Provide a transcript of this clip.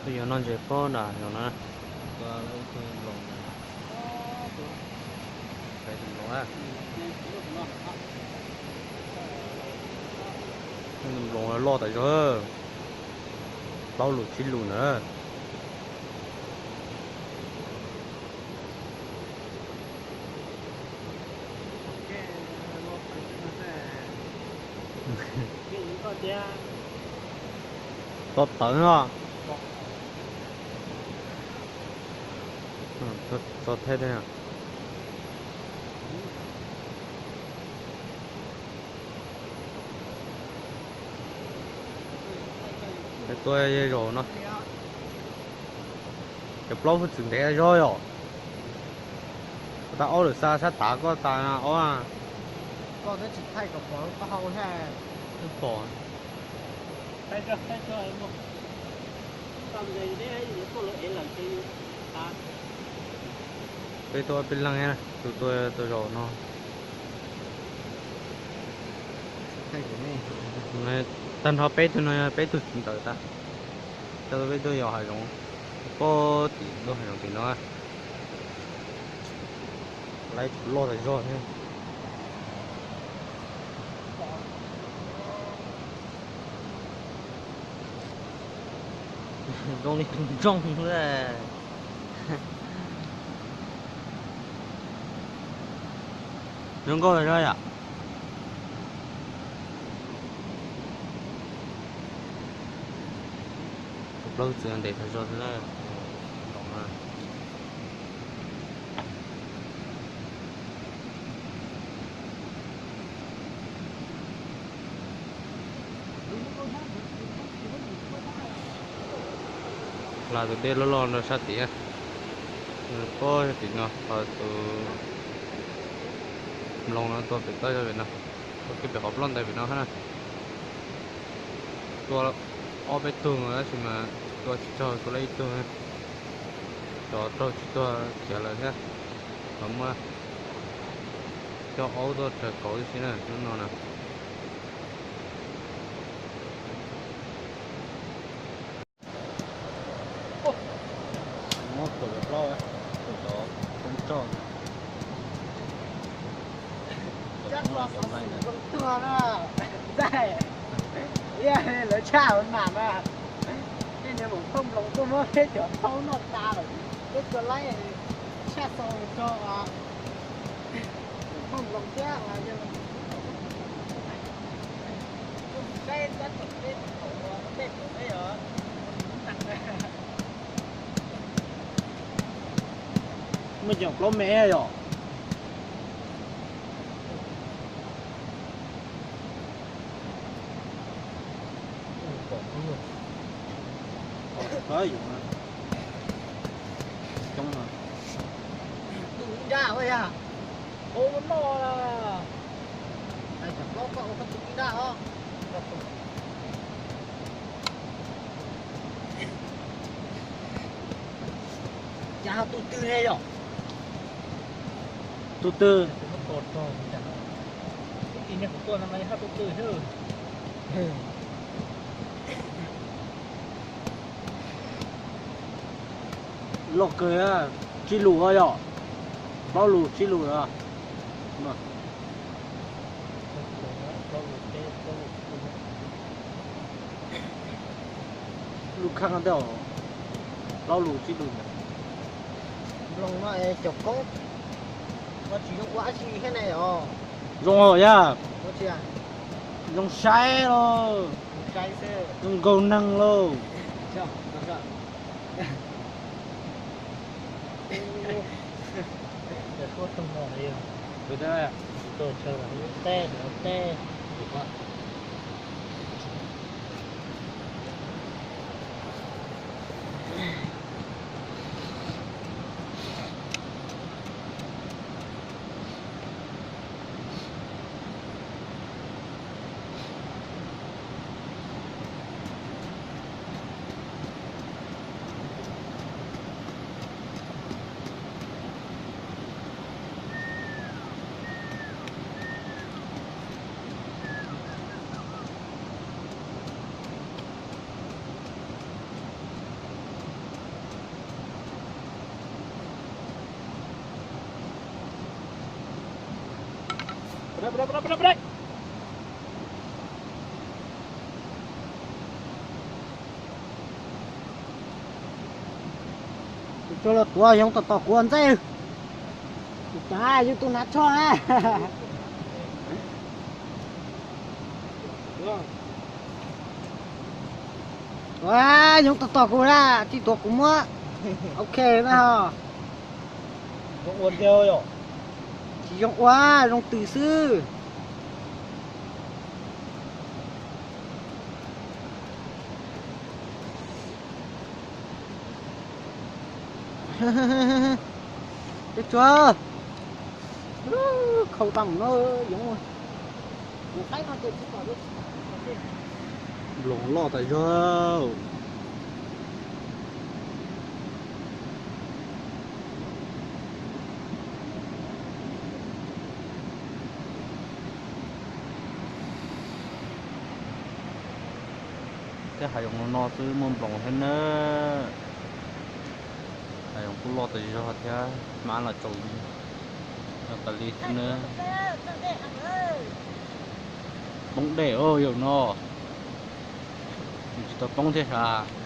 Yog no ntses pob nram no na. Nploos loj tas zog, plaub lus tsib lus na. Tso tawv no. Tso theb thiab. Tua zaum no. Cov plaub hwj txwv ntev zog yom. Koj tas ob lwm xa sab tav koj tas ob. Koj twb tsis thaij kom pom koj hau thiab. Twb pom. Peb tuaj peb leeg, tus tuaj tua zaum no. Tag nrho peb tug no yog peb tug txiv ntawd tas. Coj peb tuaj yos hav zoov, pob tim lub hav zoov tim no. Laiv loj tas zog thiab. Zoo li tus ntsoog xwb. Zoo nkauj tas zog yom. Tus plaub txwv ntev tas zog xwb na. Hla tus dej loj loj no sab tid, pob tim no, ho tus mloog no tuaj pem toj zog pem no, tuaj kiag pem qhov ploj ntais pem no na. Tua ob peb tug tab sis mas tua tsis raug, tua lawm ib tug. Cov raug tsis tuag khiav lawm thiab. Ho muab coj aub tuaj raws kauv tib si na hnub no na. Muab kaum plaub, kaum cov poob roj. Cov poob no cov laij na. Lawv tshaj hauv nas na. Tej niag maum thooj nploos tuaj muab peb cov poob noj tas lawm. Peb tua laij tshaj tau rau maum thooj nploos thiab. Saib tab tom peb tus kaum ua tej kaum peb os. Muaj cov plaub me yom. Coob no. Tus ib nrab ua yog hauv no. Hais cov plaub koj ua koj tus ib nrab os. Cas ho tus twg ne yom? Tus twg? Tus twg? Loj kawg, tsib lus yom? Plaub lus tsib lus. Lub kheej tej plaub lus tsib lus. Nploos no es cov koob no tsis zoo ua dab tsi thiab ne os. Zoo os yaj. Zoo saib lauj. Zoo nkaug neeg lauj. Tus tsov los tuav yoov tom tom kuv ntxeeb. Cas yus tus hnav tsho na. Ua, yoov tom tom kuv na, tsis tuav kuv muab. Ok na ho. Tsis zoo ua, zoo twm xwb. Cov tsov, khau tau no, yoov, yoov qaib no ces tsis pom. Nploos loj tas zog. Tej hav zoov no xwb muaj nploos thiab na. Hav zoov kuj loj tas zog thiab, hmab los tsaus nti, loj tas li xwb na. Poob dej os yawm no, nws tsis tau poob thiab sav.